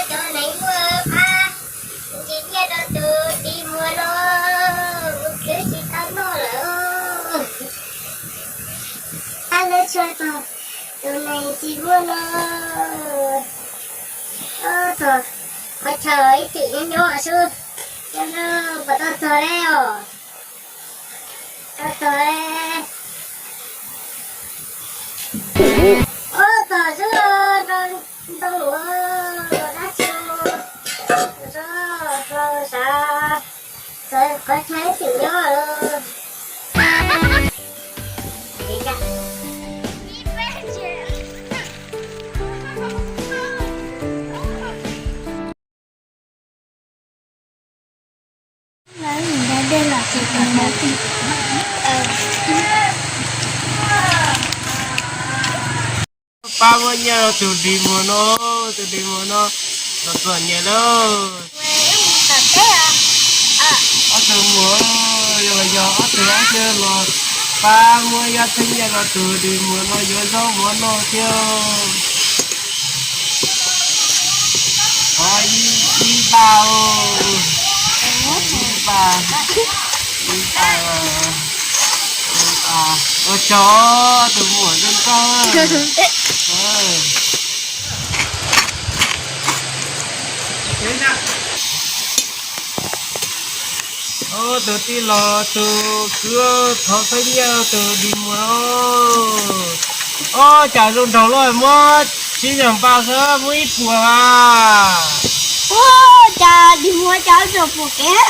Cov neeg muaj qab ntsis nyiaj rau tus dig muag no, mus khwv tsis tau noj lawm. Qab lawv tshaj tog tus neeg tsis muaj no. Tog qhov chaw ib txwm nyob nyob xwb, nyob nyob puas tau tog le os? Tau tog le. Ob tog xwb, ntoo luav dab tsi, rau sav, qhov chaw ib txwm nyob. Pab muab nyiaj rau tus dig muag no, tus dig muag no los txom nyem lawm. Ob tug muag, yog los yog ob tug ob tug los pab muab ib thaj nyiaj rau tus dig muag no yuav zaub mov noj thiab. Ib, ib pab, ib pab, ib pab. Ua tsaug tus muam zoo nkauj. Tus tij laug tus kwv thov pab nyiaj tus dig muag. Ob, cas zoo nraug loj muab tsib nyuag npaug xwb muab ib puas a. Ua cas dig muag cas tsuas pom kev.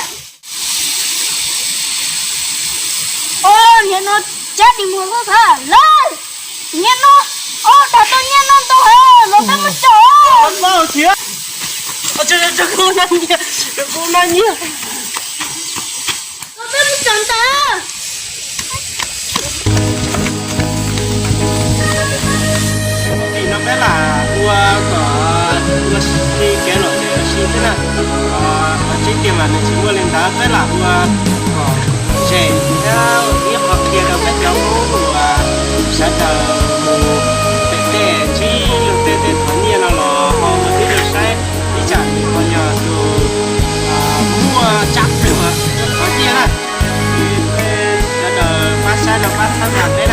Ua, niag no tsab dig muag xwb xwb lawm. Niag no, ua, dag tau nyiaj no ntau heev los peb mus tsom. Kuv noj nyiaj, kuv noj nyiaj. Peb mus tsom ntawd. Tim no peb lam ua kom ua si kev lom zem ua si xwb na. Qhov tseeb tiag mas nws tsis muaj li ntawd, peb lam ua kom zem thiab ib qho qhia rau peb cov Hmoob uas sawv daws mus pem tej ntsib luag tej tej thov nyiaj no los ho ua tib zoo saib, ib tsam nws ho yog tus muaj tsab plhu thov nyiaj na. Sawv daws pab saib rau pab txhawb nqa peb.